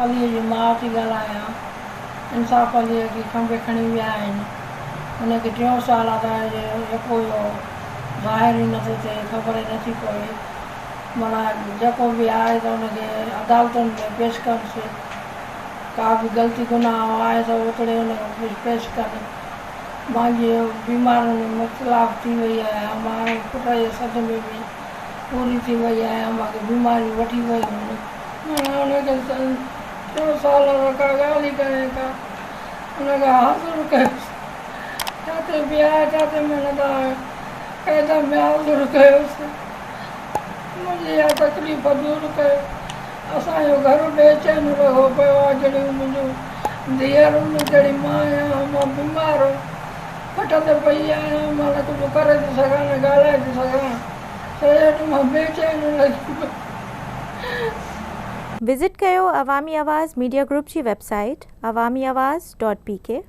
عليء جي ماء ٿي ڳالهايان. انصاف عليء کي کنڀي کڻي ويا آهن. ان کي ٽيون سال آ ته جيڪو اهو ظاهر ئي نٿو ٿئي، خبر ئي نٿي پوي. معنيٰ جيڪو به آهي ته ان کي عدالتن ۾ پيش ڪنس. ڪا به غلطي گناهه آهي ته اتڙي ان کي پيش ڪن. مان جيئن بيمارين ۾ مبتلا ٿي وئي آهيان. مان پٽ جي صدمي ۾ پوري ٿي وئي آهيان. مان کي بيماريون وٺي ويون آهن. معنيٰ ان کي ٽيون سال آ ڪا ڳالهه ئي ڪانهي ڪا ان کي حاضر ڪيوس جاتي به آهي تاتي معنيٰ ته قيد ۾ حاضر ڪيوس منهنجي اها تڪليف دور ڪيو اسان جو گهر بي چين لڳو پيو آهي جهڙيون منهنجون ڌيئرون جهڙي مان آهيان مان بيمار کٽ تي پئي آهيان مان نه ڪجهه ڪري ٿي سگهان نه ڳالهائي ٿي سگهان سڄو ڏينهن مان بي چين لڳي پئي. وزٽ ڪيو عوامي آواز ميڊيا گروپ جي website Awami Awaz dot P K.